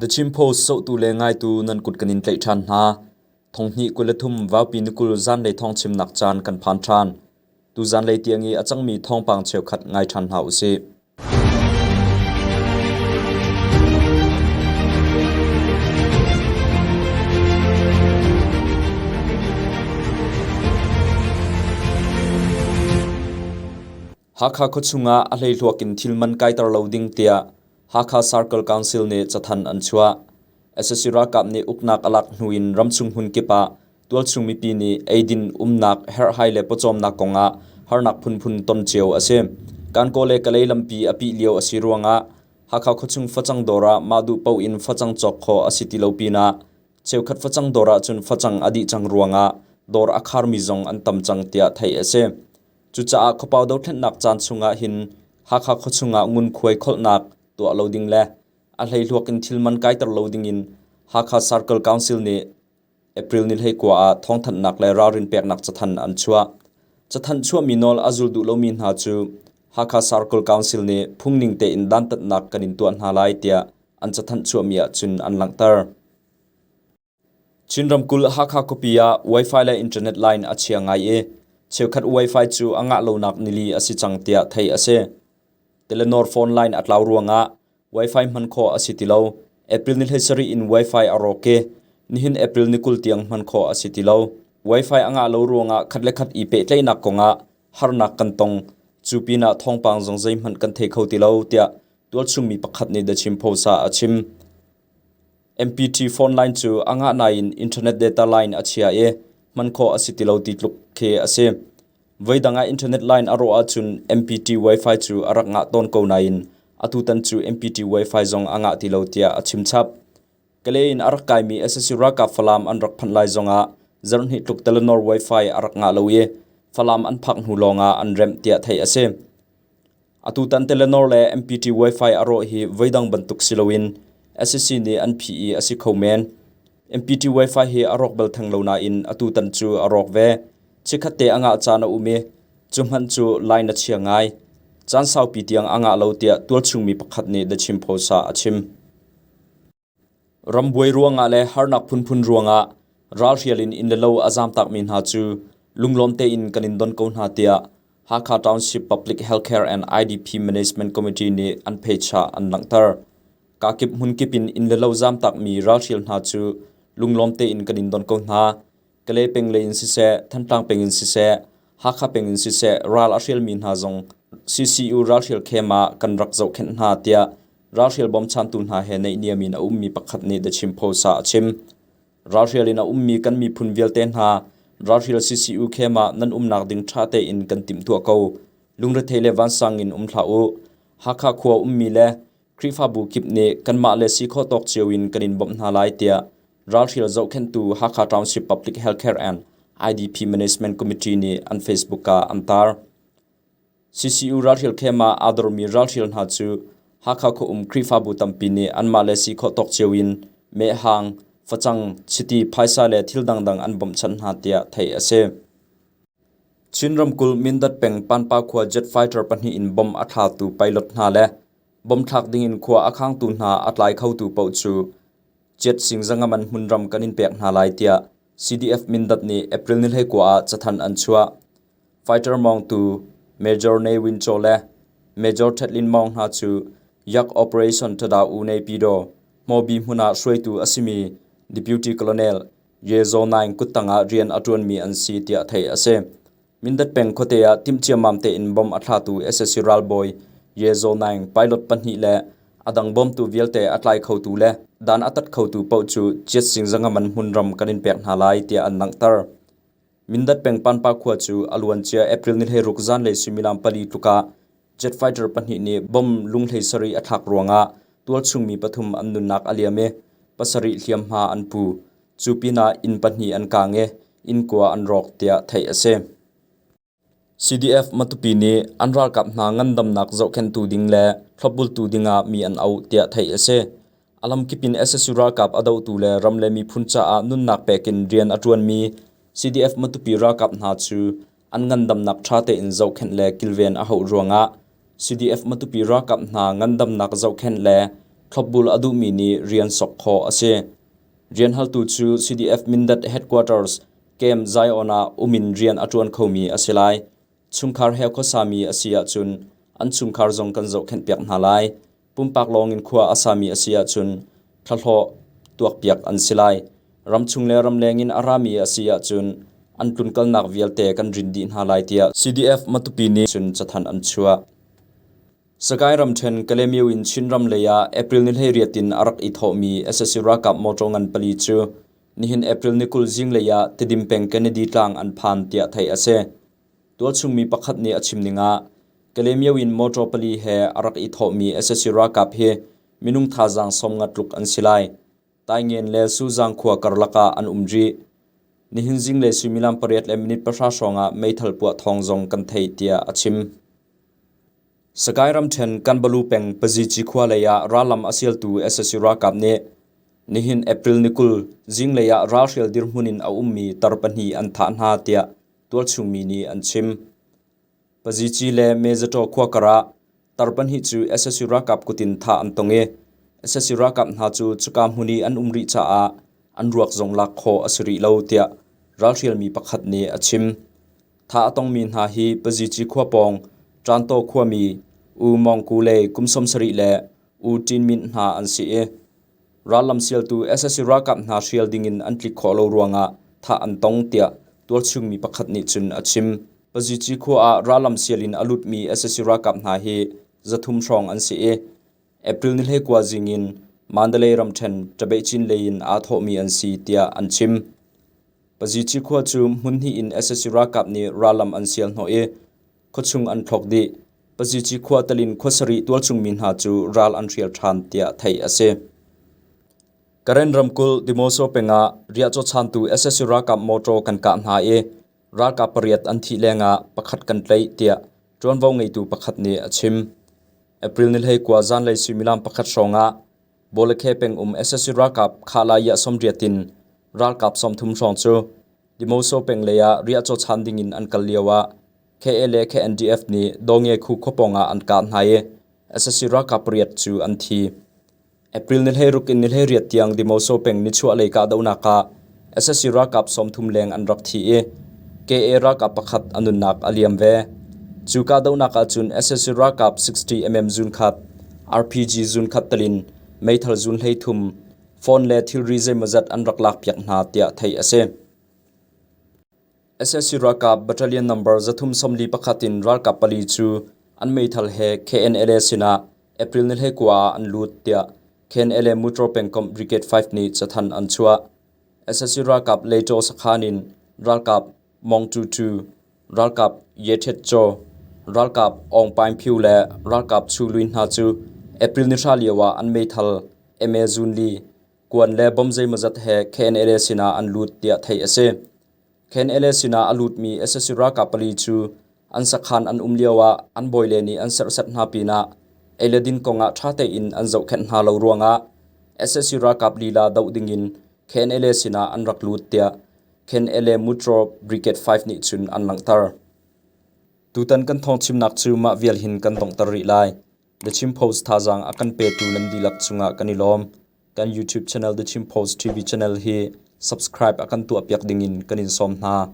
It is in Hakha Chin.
The Chin Post zohtu le ngaitu nan kut kan in tlaih ṭhan hna. Thonghnih 23 Vaupi ni 20 zanlei thawngchimnak caan kan phan ṭhan. Tu zanlei tiang i a cangmi thawngpang cheukhat ngai ṭhan hna usih. Hakha khuachung ah a hleihluak in thil man kaiter lo ding tiah Hakha Circle Council nih cathanh an chuah. Sac ralkap nih uknak a lak hnu in ramchung hmun kip ah tualchung mipi nih eidin umnak herhhai le pawcawmnak kong ah harnak phunphun ton cio a si. Kankaw le Kalay lampi a pih lio a si ruangah Hakha khuachung facang dawr ah mah duh paoh in facang cawk khawh a si ti lo pinah cheukhat facang dawr ahcun facang a dih cang ruangah dawr a kharmi zong an tam cang tiah theih a si. Cucaah khuapau dothlennak caan chungah hin Hakha khuachung ah ngunkhuai kholhnak tuah lo ding le a hleihluak in thil man kaiter lo ding in Hakha Circle Council nih April ni 19 ah thawngthanhnak le ralrin peknak cathanh an chuah. Cathanh chuahmi nawl a zul duh lomi hna cu Hakha Circle Council nih phungning tein dantatnak kan in tuah hna lai tiah an cathanh chuahmi ahcun an langhter. Chin ramkulh Hakha khuapi ah Wi-Fi le internet line a chia ngai i cheukhat Wi-Fi cu a ngah lonak nili a si cang tiah theih a si. Telenor phone line a tlau ruangah Wi-Fi hman khawh a si ti lo. April ni 17 in Wi-Fi a rawk i nihin April ni 20 tiang hman khawh a si ti lo. Wi-Fi a ngah lo ruangah khat le khat i pehtlaihnak kongah harnak kan tong. Cu pinah thawngpang zong zeihmanh kan thei kho ti lo tiah tualchungmi pakhat nih The Chin Post ah a chim. MPT phone line cu a ngah nain internet data line a chia i hman khawh a si ti lo ti tluk khi a si. Voidang ah internet line a rawh ahcun MPT Wi-Fi cu a rak ngah tawn ko nain atutan cu MPT Wi-Fi zong a ngah ti lo tiah a chim chap. Kalay in a rak kaimi sac ralkap Falam an rak phanh lai zongah zarhhnih tluk Telenor Wi-Fi a rak ngah lo i Falam an phak hnu lawngah an remh tiah theih a si. Atutan Telenor le MPT Wi-Fi a rawh hi voidang bantuk si loin sac nih an phih i a si kho men. MPT Wi-Fi hi a rawk bal theng lo nain atutan cu a rawk ve. Chikkhat te a ngah caan a um i cu hmanh cu line a chia ngai. Caan saupi tiang a ngah lo tiah tualchungmi pakhat nih The Chin Post ah a chim. Rambuai ruangah le harnak phunphun ruangah ralhrial in inn le lo a zaamtakmi hna cu lunglawm tein kan in don ko hna tiah Hakha Township Public Healthcare and IDP Management Committee nih an page ah an langhter. Kakip hmunkip in inn le lo zaamtakmi ralhrial hna cu lunglawm tein kan in don ko hna. Kalay peng lei in siseh, Thantlang peng in siseh, Hakha peng in siseh ral a hrialmi hna zong CCU ralhrial khem ah kan rak zohkhenh hna tiah ralhrial bawmchantu hna he naihniam in a ummi pakhat nih The Chin Post ah a chim. Ralhrial in a ummi kan miphun vialte hna ralhrial CCU khem ah nan umnak ding ṭha tein kan timhtuah ko. Lungrethei le vansang in um hlah u. Hakha khua ummi le Khrihfabu kip nih kanmah le si khawh tawk cio in kan in bawmh hna lai tiah ralhrial zohkhenhtu Hakha Township Public Healthcare and IDP Management Committee nih an Facebook ah an tar. CCU ralhrial khem ah aa dormi ralhrial hna cu Hakha khua um Khrihfabu tampi nih anmah le si khawh tawk cio in mehhang, facang, chiti, phaisa le thil dangdang an bawmhchanh hna tiah theih a si. Chin ramkulh Mindat peng Panpa khua jet fighter pahnih in bomb a thlatu pilot hna le bomb thlak dingin khua a khangtu hna a tlai khotu paoh cu Jet singzangaman hmunram kan in pek hna lai tiah CDF Mindat nih April ni 19 ah cathanh an chuah. Fighter mawngtu Major Ne Win Kyaw le Major Htet Lin Maung hna cu Yak Operation Tada U Nay Pyi Hmawbi hmun ah hruaitu a simi Deputy Colonel Ye Zaw Naing kuttang ah rian a ṭuanmi an si tiah theih a si. Mindat peng khuate ah timhciammam tein bomb a thlatu sac ralbawi Ye Zaw Naing pilot pahnih le a dang bawmtu vialte a tlai khotu le dan a tat khotu paoh cu Chiat Sing Zangaman hmunram kan in pek hna lai tiah an langhter. Mindat peng Panpa khua cu a luancia April ni 16 zanlei suimilam pali tluk ah jet fighter pahnih nih bomb lunghlei sarih a thlak ruangah tualchung mi pathum an nunnak a liam i pasarih hliamhma an pu. Cu pinah inn pahnih an kaang i inn kua an rawk tiah theih a si. CDF Matupi nih an ralkap hna ngandamnak zohkhenhtu ding le thlopbultu dingah mi an auh tiah theih a si. A lamkip in sac ralkap a dohtu le ram le miphun caah nunnak pek in rian a ṭuanmi CDF Matupi ralkap hna cu an ngandamnak ṭha tein zohkhenh le kilven a hauh ruangah CDF Matupi ralkap hna ngandamnak zohkhenh le Thlopbul a duhmi nih rian sok khawh a si. Rian haltu cu CDF Mindat Headquarters, Camp Zion ah um in rian a ṭuan khomi a si lai. Chungkhar he khuasami a si ahcun an chungkhar zong kan zohkhenhpiak hna lai. Pumpak lawngin khua a sami a si ahcun thlahlawh tuakpiak an si lai. Ramchung le ramleng in a rami a si ahcun an tlunkalnak vialte kan rin dih hna lai tiah CDF Matupi nih cun cathanh an chuah. Sagaing ramṭhen Kalaymyo in Chinram lei ah April ni 18 in a rak i thawhmi sac ralkap mawṭaw ngan pali cu nihin April ni 20 zinglei ah Tedim peng Kennedy tlang an phan tiah theih a si. Tualchung mi pakhat nih a chim ning ah Kalaymyo in mawṭaw pali he a rak i thawhmi sac ralkap hi minung thazaang 50 tluk an si lai. Taingen le Suzang khua karlak ah an um rih. Nihin zinglei suimilam 8:10 hrawng ah meithal puah thawng zong kan theih tiah a chim. Sagaing ramṭhen Kanbalu peng Pazici khua lei ah rallam a sialtu sac ralkap nih nihin April ni 20 zinglei ah ralhrial dirhmun in a ummi tar pahnih an thah hna tiah tualchung mi nih an chim. Pazici le Mezataw khua kar ah tar pahnih cu sac ralkap kut in thah an tong i sac ralkap hna cu cuka hmun i an um rih caah an ruak zong lak khawh a si rih lo tiah ralhrial mi pakhat nih a chim. Thah a tongmi hna hi Pazici khua pawng Ṭantaw khuami U Mawng Ku le kum 70 le U Ṭin Myint hna an si i rallam sialtu sac ralkap hna hrial dingin an tlik khawh lo ruangah thah an tong tiah tualchung mi pakhat nih cun a chim. Pazici khua ah rallam sial in a lutmi sac ralkap hna hi 300 hrawng an si i April ni 19 zing in Mandalay ramṭhen Ṭabeihcin lei in aa thawhmi an si tiah an chim. Pazici khua cu hmun hnih in sac ralkap nih rallam an sial hnawh i khuachung an thlok dih. Pazici khua telin khua sarih tualchung mi hna cu ral an hrial ṭhan tiah theih a si. Karen ramkulh Demoso peng ah riahcaw chaantu sac ralkap mawṭaw kan kah hna i ralkap pariat an thih lengah pakhat kan tlaih tiah ṭuanvo ngeitu pakhat nih a chim. April ni 19 zanlei suimilam pakhat hrawng ah Bawlakhe pengum sac ralkap Khalaya 80 in ralkap 30 hrawng cu Demoso peng lei ah riahcaw chan dingin an kal lio ah KA le KNDF nih Dawnge khu khuapawng ah an kah hna i sac ralkap pariat cu an thi. April ni 16 in ni 18 tiang Demoso peng nichuahlei kahdohnak ah sac ralkap 30 leng an rak thi i KA ralkap pakhat a nunnak a liam ve. Cu kahdohnak ahcun sac ralkap 60 mm zunkhat, RPG zunkhat telin meithal zun 33, phone le thilri zeimawzat an rak lakpiak hna tiah theih a si. Sac ralkap battalion number 341 in ralkap pali cu an meithal he KNLA sinah April ni 19 ah an lut tiah KNLA Mutraw pengkomh Brigade 5 nih cathanh an chuah. Sac ralkap Leitaw sakhan in ralkap Mong Tu Tu, ralkap Ye Thet Chaw, ralkap Aung Paing Phyu le ralkap Chu Lwin hna cu April ni hra lio ah an meithal MA Zun Li, kuan le bom zeimawzat he KNLA sinah an lut tiah theih a si. KNLA sinah a lutmi sac ralkap pali cu an sakhan an um lioah an bawile nih an serhsat hna pinah ei le din kongah ṭha tein an zohkhenh hna lo ruangah sac ralkap lila doh dingin KNLA sinah an rak lut tiah KNLA Mutraw Brigade 5 nih cun an langhter. Tutan kan thawngchimnak cu mah vial hin kan donghter rih lai. The Chin Post thazaang a kan petu nan dihlak cungah kan i lawm. Kan YouTube channel The Chin Post TV channel hi subscribe a kan tuahpiak dingin kan in sawm hna.